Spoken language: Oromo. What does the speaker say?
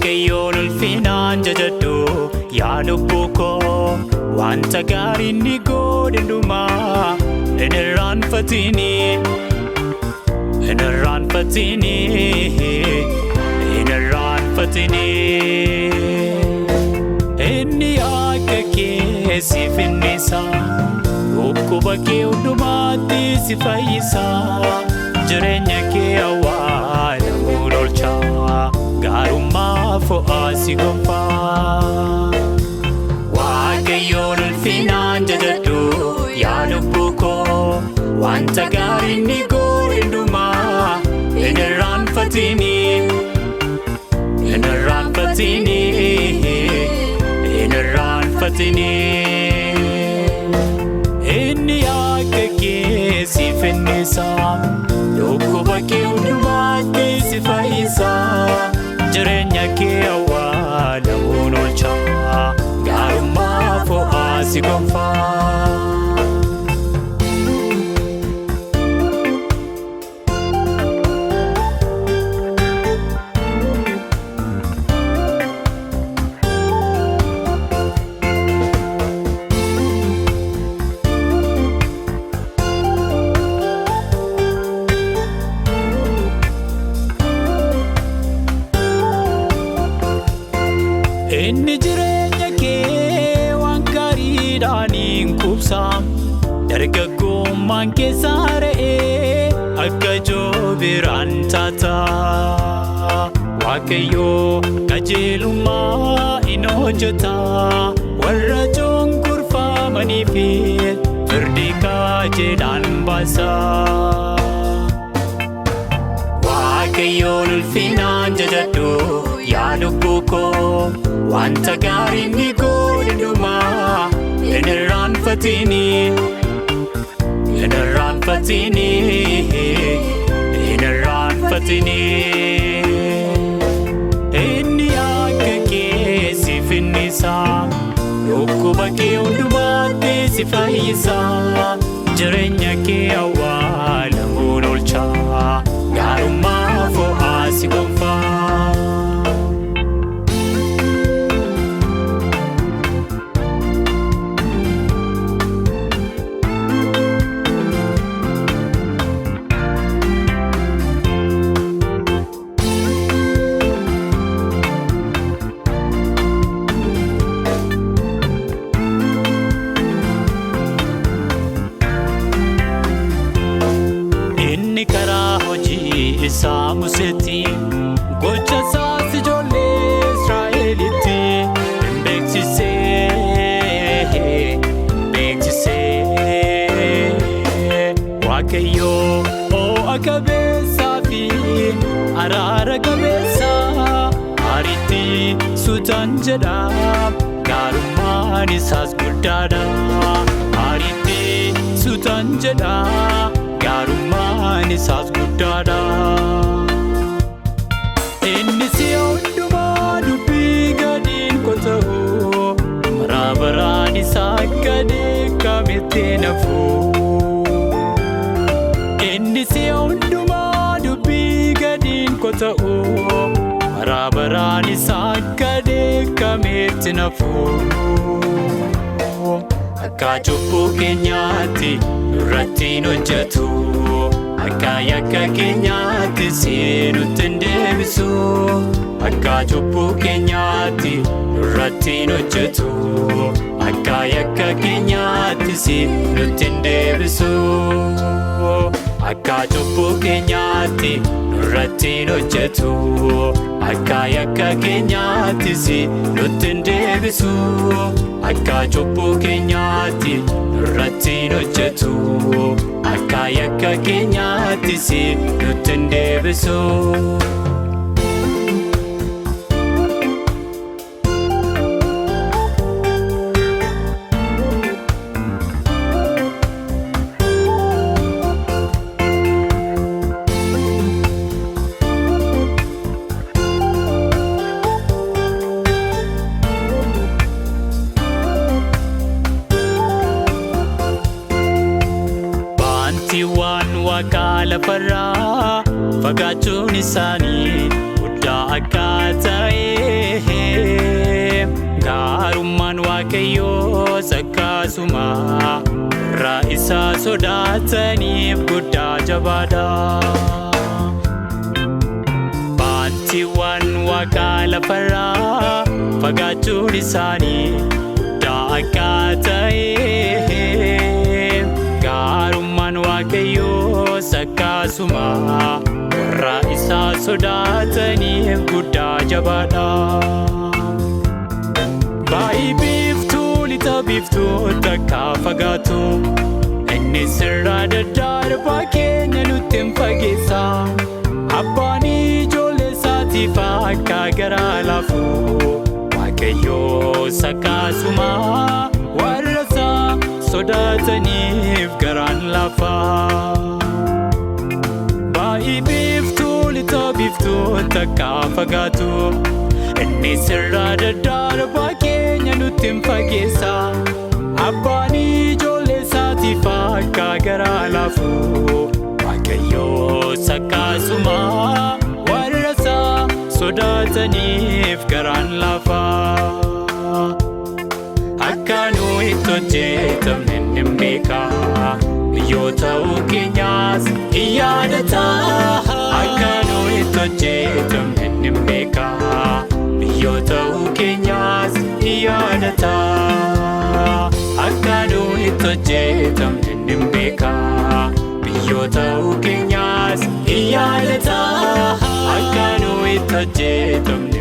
Waaqayyoon ulfinaan jajadhu yaa lubbuu koo, wanta gaarii inni godhe hundumaa hin irraanfatini, hin irraanfatini, hin irraanfatini. Inni akka kee si finnisa, dhukkuba kee hundumaatti si fayyisa, jireenya kee awwaalamuun oolcha, gaarummaa fo'aa si gonfaa. Waaqayyoon ulfinaan jajadhu yaa lubbuu koo, wanta gaarii inni godhe hundumaa hin irraanfatini, hin irraanfatini, hin irraanfatini. Inni akka kee si finnisa, dhukkuba kee hundumaatti si fayyisa, jireenya kee awwaalamuun oolcha, gaarummaa fo'aa si gonfaa. Inni jireenya kee waan gaariidhaan hin quubsa. Dargaggummaan keessa re'ee akka joobiraan taata. Waaqayyoo qajeelummaa in hojjeta. Warra cunqurfamanii fi firdii qajeelaan baasa. Waaqayyoon ulfinaan jajadhu yaa lubbuu koo, wanta gaarii inni godhe hundumaa hin irraanfatini, hin irraanfatini, hin irraanfatini. Inni akka kee si finnisa, dhukkuba kee hundumaatti si fayyisa, jireenya kee awwaalamuun oolcha, gaarummaa fo'aa si gonfaa. Inni karaa hojii isaa Museetti, gocha isaas ijoollee Israa'elitti hin beeksisee, hin beeksisee. Waaqayyoo ho'a qabeessaa fi araara qabeessaa, ariitti suutaan jedha, gaarummaan isaas guddaadha. Ariitti suutaan jedha, gaarummaan isaas guddaadha. Inni si'a hundumaa dubbii gadiin kota'u, bara baraan isaa akka dheekkametti nafu. Inni si'a hundumaa dubbii gadiin kota'u, bara baraan isaa akka dheekkametti nafu. Akka cubbuu keenyaatti nurratti hin hojjetu, akka yakka keenyaatti si nutti hin deebisu. Akka cubbuu keenyaatti nurratti hin hojjetu, akka yakka keenyaatti si nutti hin deebisu. Akka cubbuu keenyaatti nurratti hin hojjetu, akka yakka keenyaatti si nutti hin deebisu. Akka cubbuu keenyaatti nurratti hin hojjetu, akka yakka keenyaatti si nutti hin deebisu. Baantiiwwan waaqaa lafarraa fagaachuun isaanii guddaa akka ta'e Gaarummaan Waaqayyoo sakkaasuma warra isa sodaataniif guddaa jabaadha. Baantiiwwan waaqaa lafarraa fagaachuun isaanii guddaa akka ta'e, gaarummaan Waaqayyoo sakkaasuma warra isa sodaataniif guddaa jabaadha. Baay'ee biiftuu lixa biiftuu takka fagaatu, inni sirraa daddarbaa keenya nutti hin fageessa. Abbaan ijoollee isaatiif akka garaa laafu, Waaqayyoo sakkaasuma warra isaa sodaataniif garaan laafa. Baay'ee biiftuu lixa biiftuu takka fagaatu, inni sirraa daddarbaa keenya nutti hin fageessa. Abbaan ijoollee isaatiif akka garaa laafu, Waaqayyoo sakkaasuma warra isaa sodaataniif garaan laafa. Akka nu itti hojjetamne ni beeka, yoo ta'uu keenyaas in yaadata. Akka nu itti hojjetamne ni beeka, yoo ta'uu keenyaas in yaadata. Akka nu itti hojjetamne ni beeka, yoo ta'uu keenyaas in yaadata. Akka nu itti hojjetamne.